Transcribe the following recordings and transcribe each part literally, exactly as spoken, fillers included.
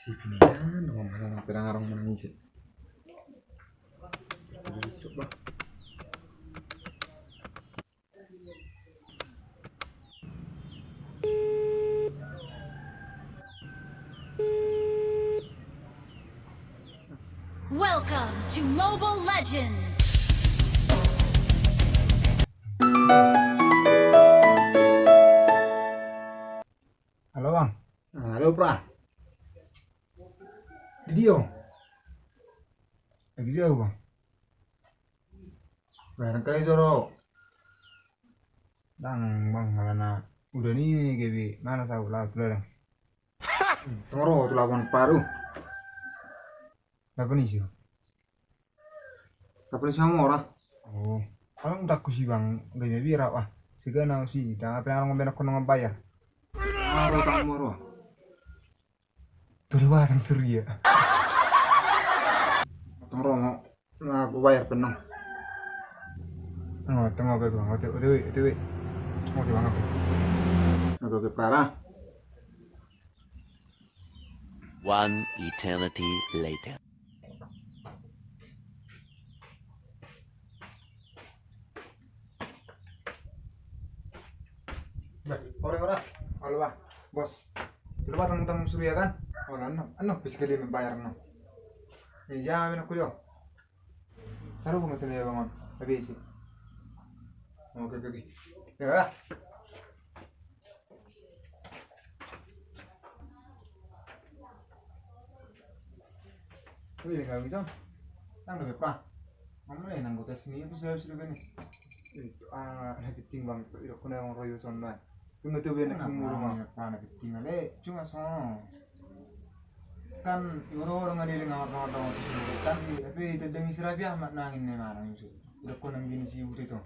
Si pinihan, ngomong pedang arong menang isi. Coba. Welcome to Mobile Legends. Halo, Bang. Halo, Pra. Di dia, Bang. Lagi jauh, Bang. Barang kali joro. Dang, Bang, alana udah ni gabe mana sabu laut udah dang. Tong ro tu labuan paru. Apa ni sih? Apa ni sama ora? Oh, kalau udah ku sih, Bang, gabe bira wah. Sega na si, dah apa yang orang benak kono bayar. Aro tang moro. Tolu batang suria. Tong ro, na bayar penang. Tengok, tengok, oke, Bang. Oke, oke, oke. Oke, Bang, oke. Oke, oke, Pra. One eternity later. Bah, ora, ora. Halo, Bah. Bos. Tolu batang utang suria kan? Ora, anno. Anno, bisa kali membayar, anno. Iya, mina kuliah. Saru pun tuh ya, Bang. Habis sih. Oke, oke, oke. Ya, ora. Wih, dengan bisa. Nang lebih, Pra. Mama le nang gotas ni, apa sudah sudah gini. Itu ah, na penting, Bang, tu ira kuna orang royo sonna. Cuma tu benak umur mah. Apa na penting ale, cuma sono. Kan iro orang ada yang ngawat-ngawat kan, tapi itu dengan si Rabi Ahmad nangin ne marang itu. Ira kuna gini si Uti tu.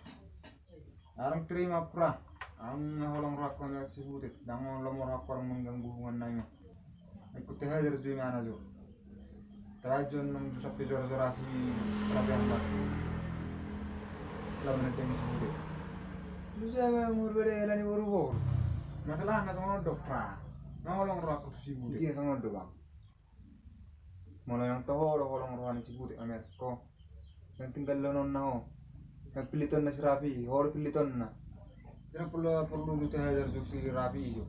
Arang terima, Pra. Arang na holong rohakku na si Butet. Dang holong rohakku arang mengganggu hubungan nai ma. Ikut teh hajar tu imana jo. Tajo nang tu sampe jora-jora si Pra biasa. Lalu nanti si Butet. Lu siapa yang umur beda lani boru-boru? Masalah na songon do, Pra. Na holong rohakku tu si Butet. Iya, songon do, Bang. Molo yang toho do holong roha ni si Butet, amerko. Yang tinggal lononna ho. Yang pilitonna si Rapi, ho do pilitonna. Tidak perlu, perlu butuh hajar jok si Rapi ijo.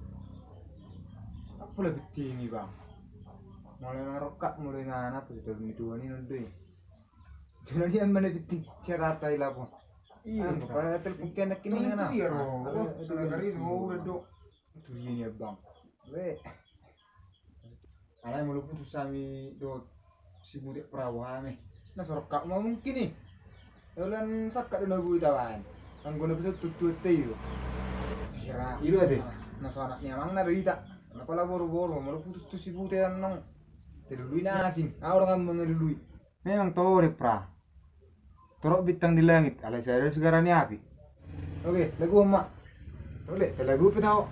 Apa lah penting i, Bang? Molo yang rokak, molo yang anak, apa sudah ni tuan ini nanti. Cuma dia mana penting, saya rata i lapo. Iya, Bang. Pada telepon kena kini kan. Iya, Bang. Sudah kari, udah do. Itu dia ni, Bang. Le. Alai molo putus hami dohot si Butet, Pra, boha hami? Na sorkak ma mungkin i. Ulan sakkat do na boi taban. Anggo na bisa tutu te i do. Hira. Ilo ate. Na so anak ni amangna do ita. Na pala boru-boru molo putus tu si Butet annon. Telului na asing. Au orang mangalului. Memang toho do, Pra. Torop bintang di langit, alai sada do sigara ni api. Oke, lagu ma. Ole, talagu pe taho.